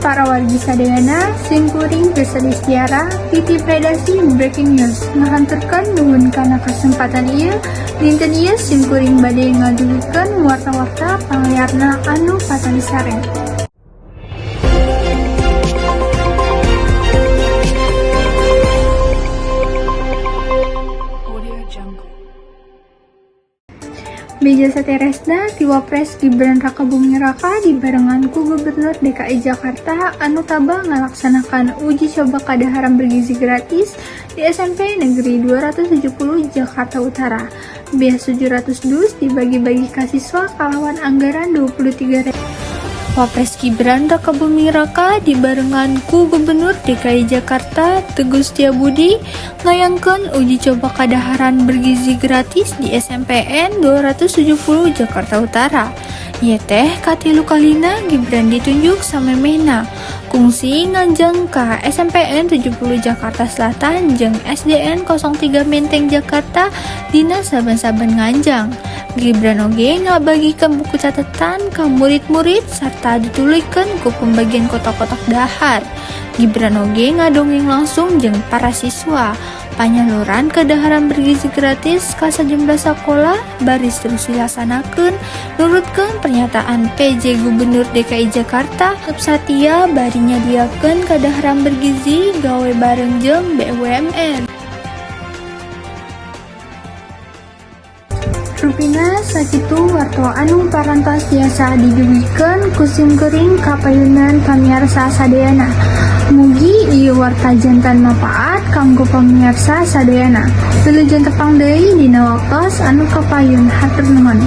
Para wargi sadayana, simkuring Pirsa Tiara, ti Predasi Breaking News. Ngahaturkeun nuhun kana kesempatan ieu. Dinten ieu simkuring bade ngadugikeun warta-warta pangliarna anu patali sare. Audio Jungle. Beja sateresna ti Wapres Gibran Rakabuming Raka dibarengan ku Gubernur DKI Jakarta anu tabah ngalaksanakan uji coba kadaharan bergizi gratis di SMP Negeri 270 Jakarta Utara. Beas 700 dus dibagi-bagi ka siswa kalawan anggaran 23. Wapres Gibran Rakabuming Raka dibarengan ku Gubernur DKI Jakarta Teguh Setiabudi ngayangkeun uji coba kadaharan bergizi gratis di SMPN 270 Jakarta Utara. Ieu teh katilu kalina Gibran ditunjuk samemehna kungsi nganjang ka SMPN 70 Jakarta Selatan jeung SDN 03 Menteng Jakarta dina saben-saben nganjang. Gibran oge ngabagikeun buku catatan ka murid-murid sarta dituluykeun ku pembagian kotak-kotak dahar. Gibran oge ngadongeng langsung jeung para siswa. Panyaluran kadaharan bergizi gratis ka sajumlah sakola baris terus dilaksanakeun nurutkeun pernyataan PJ Gubernur DKI Jakarta tetep satia bari nyadiakeun kadaharan bergizi gawe bareng jeung BUMN. Rupina sakitu warta anu parantos tiasa didugikeun ku simkuring ka payunan pamiarsa sadayana. Mugi ieu warta janten mapaat kanggo pamiarsa sadayana. Wilujeng tepang deui dina waktos anu kapayun, hatur nuhun.